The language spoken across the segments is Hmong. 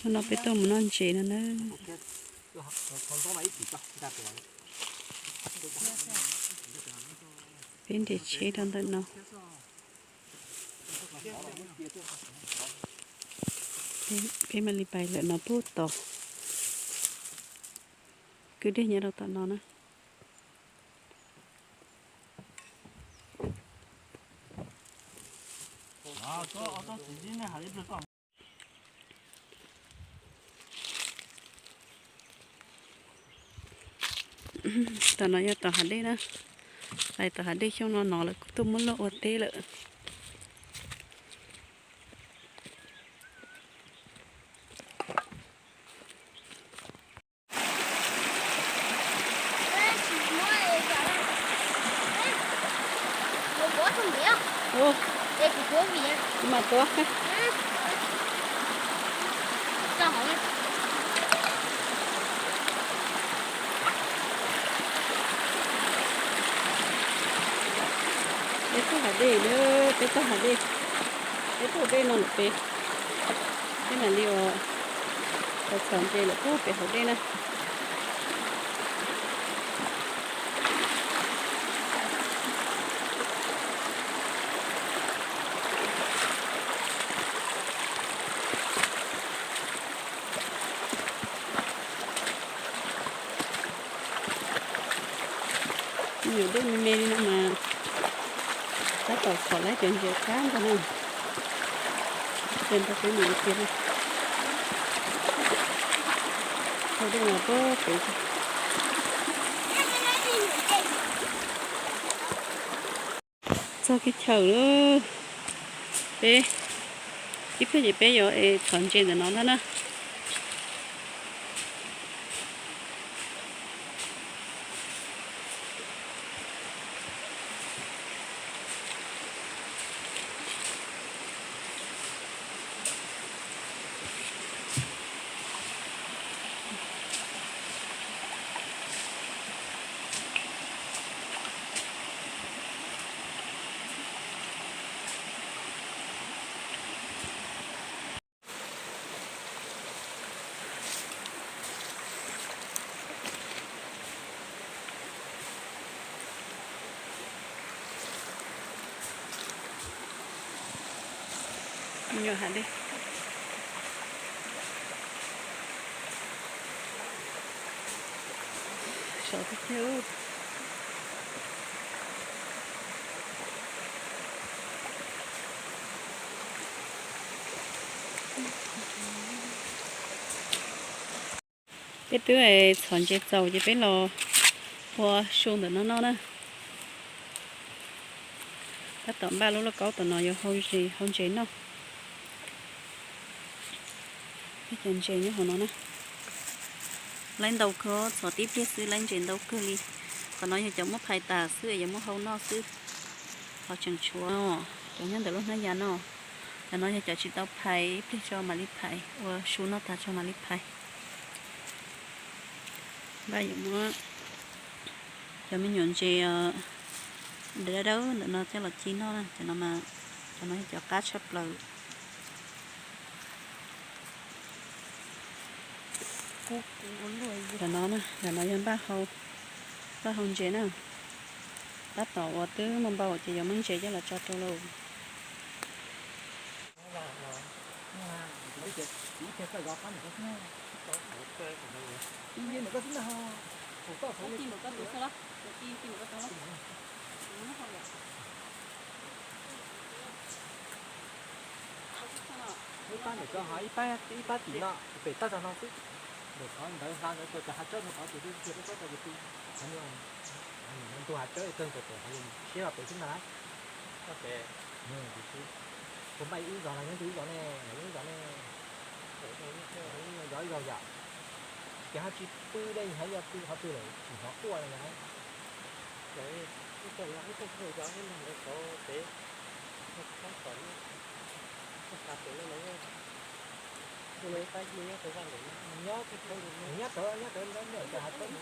Hnub no peb tuaj mus noj ntses no na. Peb nres tsheb rau ntawm no. Peb mam li pais lawm no puag tod. Kwj deg nyob rau tom no na. Tom no yog tom hav dej na. Pais tom hav dej xyoo no no lawv kuj tuaj muab luaj ua teb lawm. Ua, kuv mas tuaj. Peb tuaj hav dej na, peb tuaj hav dej. Peb tuaj dej no lawm peb, peb mam li ua txhom ntses lawm puag pem hauv dej na. Nyuam dej me me li no mas tab tom txhom laib cov ntses qab ntag na. Ces nrog peb mus ua ke na. Hau dej los puag pem. Txog kiag chaw lawm. Peb ib pliag ces peb yuav es txhom ntses ntawm no ntag na. Nyuam hav dej. Sov tiag tiag. Peb twb txhom ntses txaus ces peb los ua su ntawm no noj na. Tab tom npaj lub lauj kaub tom no yuav hau ntses noj. Peb cov ntses nyob hauv no na. Laib ntau kawg, txhom tib pliag xwb laib ntses ntau kawg li. Qhov no yog cov muab phais tas xwb es yuav muab hau noj xwb. Ho tseem tshuav cov nyob ntawm lub hnab yas no. Cov no yog cov tsis tau phais, ib pliag tso mam li phais, ua su noj tas tso mam li phais. Npaj yuav muab cov me nyuam ntses dawb dawb ntawm no coj los ci noj na. Cov no mas, cov no yog cov qab tshaj plaws. Ntawm no, ntawm no yog npaj hau, npaj hau ntses na. Tab tom uas twb muaj npau ces yuav muab ntses coj los tso rau lauj. Ib pab ntawm ko ho ib pab, ib pab tim no pem toj rau no xwb. Ntawm qhov ntawd hla ntawd rau cov hav tsawb no tod ces twb kiag peb txhob tau ces pw. Qhov no ntug hav tsawb kawg ntawm pem qhov siab los pem xwb ntag lauj. Kuv npaj ib wb zos no nyob ntu wb zos ne, nyob wb zos ne. Zos ib zos yom. Ces ho tsis pw dej, ho yog pw qhov twg lawm tsis hnov quaj li ntag. Nyob, nyob rawv, nyob rawv ntawm cov hav tsawb.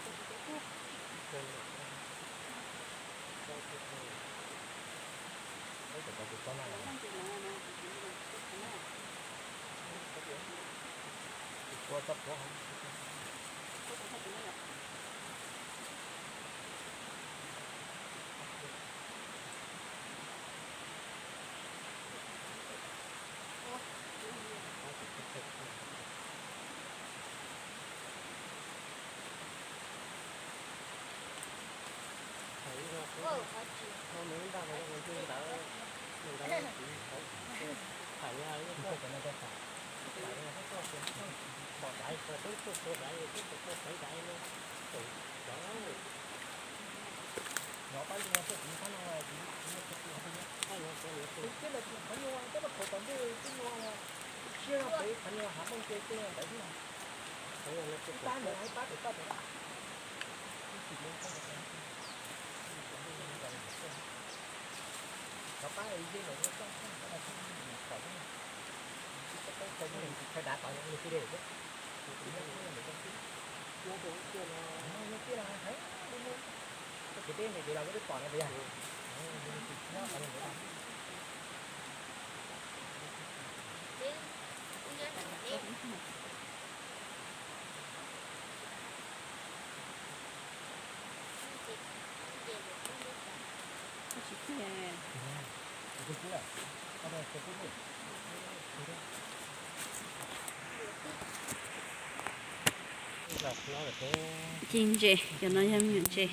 Ci ntses, cov no yog me nyuam ntses.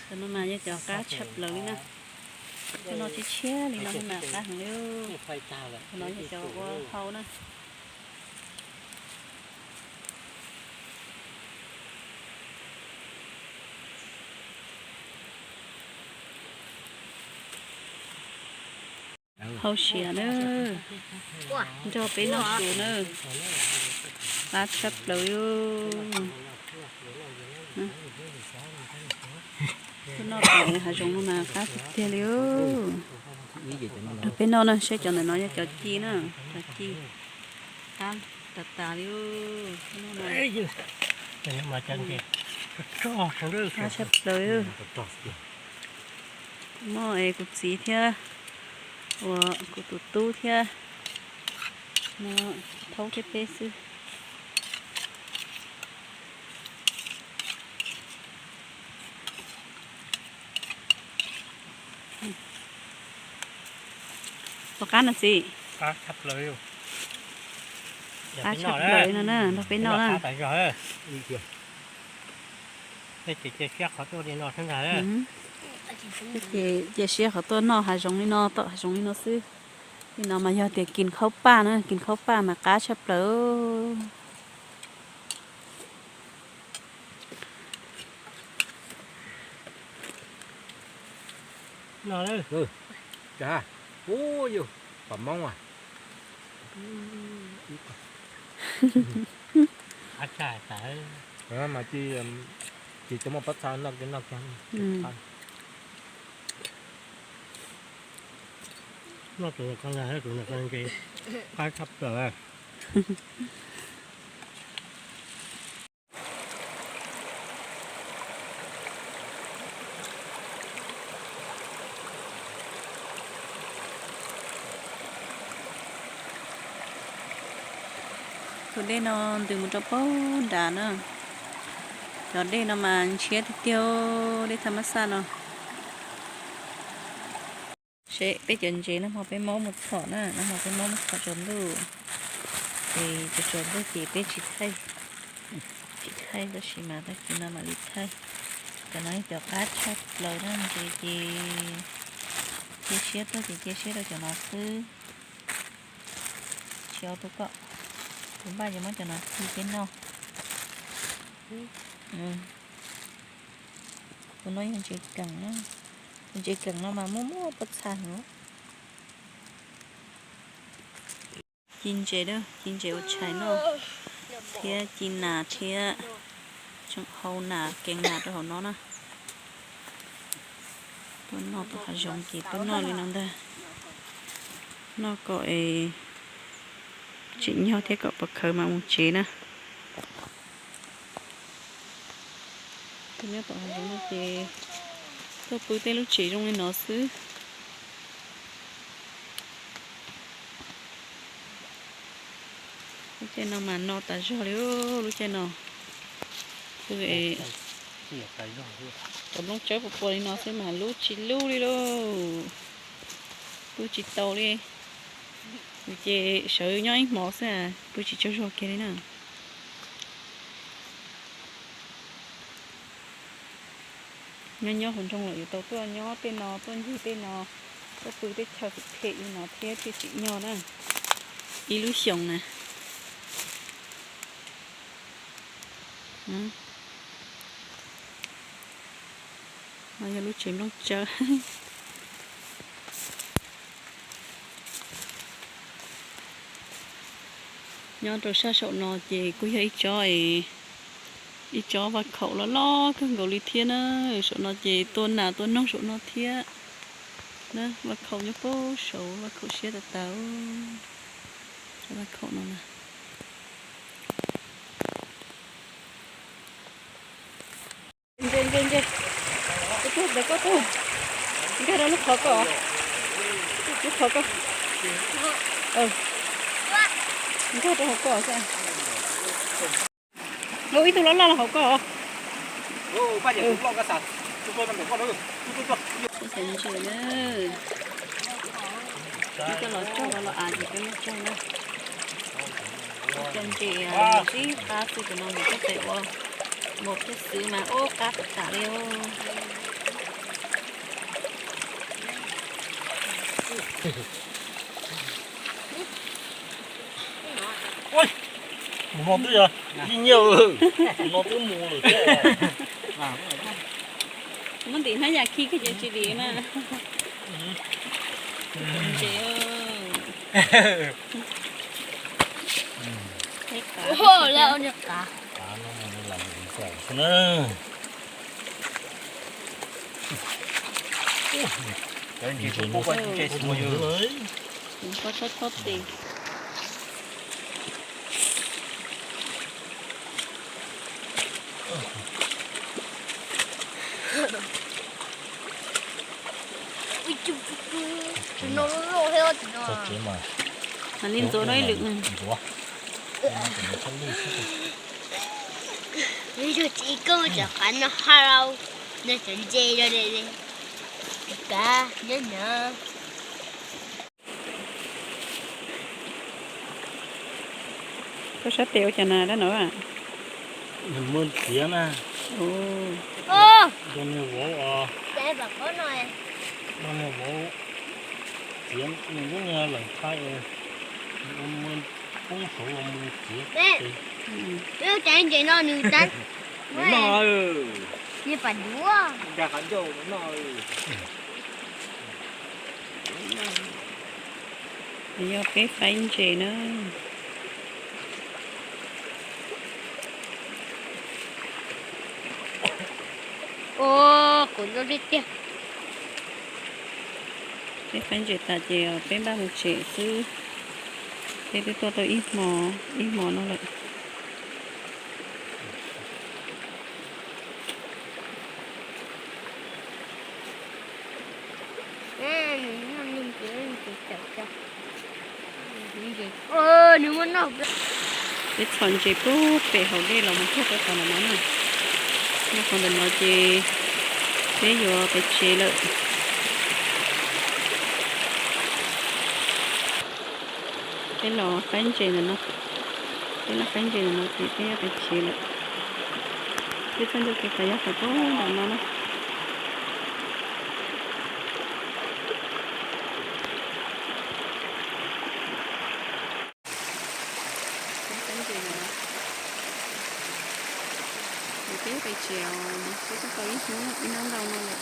Cov no mas yog cov qab tshaj plaws li na. Cov no tshiab tshiab li no mas qab heev li. Cov no yog cov ua hau na. Hau siav na, nrog peb noj su na. Qab tshaj plaws li. Tuaj noj pem hav zoov no mas qab tiag tiag li. Nrog peb noj na, saib cov ntawm no yog cov ci na, cov ci. Qab tas tas li. Qab tshaj plaws li. Muaj es kuv txiv thiab, uas kuv tus tub thiab, no thaub thiab peb xwb. Puas qab no txiv? Qab tshaj plaws no na, nrog peb noj na. Ces cia siab qhov tuaj noj hav zoov li no, tom hav zoov li no xwb. Li no mas yog tias kis khaub paj na, kis khaub paj mas qab tshaj plaws. Ub, yus pom moob a. Mas ci, ci tuaj muaj pob txha noj kiag noj kiag. Noj tus nws ko, tus nws ko ntses qab tshaj plaws. Tus dej no ntws mus rau pem nrad na. Cov dej no mas ntshiab tiag tiag, dej thaj mab xaj no. Seb peb cov ntses nag hmo peb muab mus txhom na, nag hmo peb muab mus txhom tsaus ntuj. Ces tsaus tsaus ntuj ces peb tsis thaij, tsis thaij tab sis mas tag kis no mam li thaij. Cov no yog cov qab tshaj plaws na, ntses ces cia siab tuaj ces cia siab rau cov no xwb. Tsis ua tus kom, kuv npaj yuav muab cov no ci peb noj. Tus no yog ntses keem na, tus ntses keem no mas muaj muaj pob txha heev. Ci ntses, ci ntses ua tshais noj, thiab ci nas thiab, tseem hau nas kev nas rau hauv no na. Tuaj noj tom hav zoov ces tuaj noj li no ntag. Noj kom es tsim nyog thiab kom pov khawv mam mus tsev na. Tuaj nyob tom hav zoov no ces tuaj pw tej lub tsev zoo li no xwb. Lub caij no mas no tas zog li, lub caij no. Tus nplooj tsawb puas pua li no xwb mas lub tsis lub li lauj. Pw tsis tau li. Ces sawv nyob ib hmos xwb, pw tsis tsaug zog kiag li na. Nyob nyob hauv nroog lawm yuav tau tuaj nyob tej no, tuaj ncig tej no, tuaj pw tej chaw phem phem li no thiab thiaj tsim nyog na. Ib lub xyoos na. No yog lub tsev nplooj tsawb. Nyob rau sab saum no ces kuj yog ib tsob, ib tsob vaj khaum loj loj kawg nkaus li thiab na. Saum no ces tua nas tua noog saum no thiab. Na, vaj khaum nyob puag saud, vaj khaum siab tas tas. Tsob vaj khaum no na. Nce, nce, nce. Koj tuaj, koj tuaj. Nkag rau lub qhov ko. Lub qhov ko. Nkag rau hauv ko xwb. Ua ib tug loj loj los hauv ko. Cov ntses na. Cov los tsaug los av ces cov no tsaug na. Cov ntses sib qab xwb, cov no mus coj pem ua mos thiab xwb mas ua qab tas tas li. Mus no twb yog ib nyiaj, mus no twb mus lawm thiab. Muab ntim hnab yas khi kiag ces tsis dim na. Ntses. Ntses no. Mas li ntxuav no ib lwm. Yog txiv koj tseem qab no ha rau, no cov ntses no li, kav nyob nyob. Koj sab tes ua cas na dab no? Nws muaj txiav na. Zoo niag vauv os. Zoo niag vauv txiav nws lub niag lawm thaij, ua muaj poob saud los mus txiav. Cov ntses no nws tab, nws pam duav. Nws yog peb faib ntses na. Kuv tiag tiag. Peb faib ntses tas ces peb npaj mus tsev xwb. Peb twb tuaj tau ib hmo, ib hmo no lawm. Peb txhom ntses puag pem hauv dej los mus kiag rau qhov ntawm no na. Nyob qhov ntawm no ces peb yuav pais tsev lawm. Peb los faib ntses ntawm no. Peb los faib ntses ntawm no ces peb yuav pais tsev lawm. Peb txoj ncauj kev pais yog qhov puag nram no na. Peb faib ntses ntawm no. Ces peb yuav pais tsev os, peb tuaj tau ib hnub ib hnub ntau no lawm.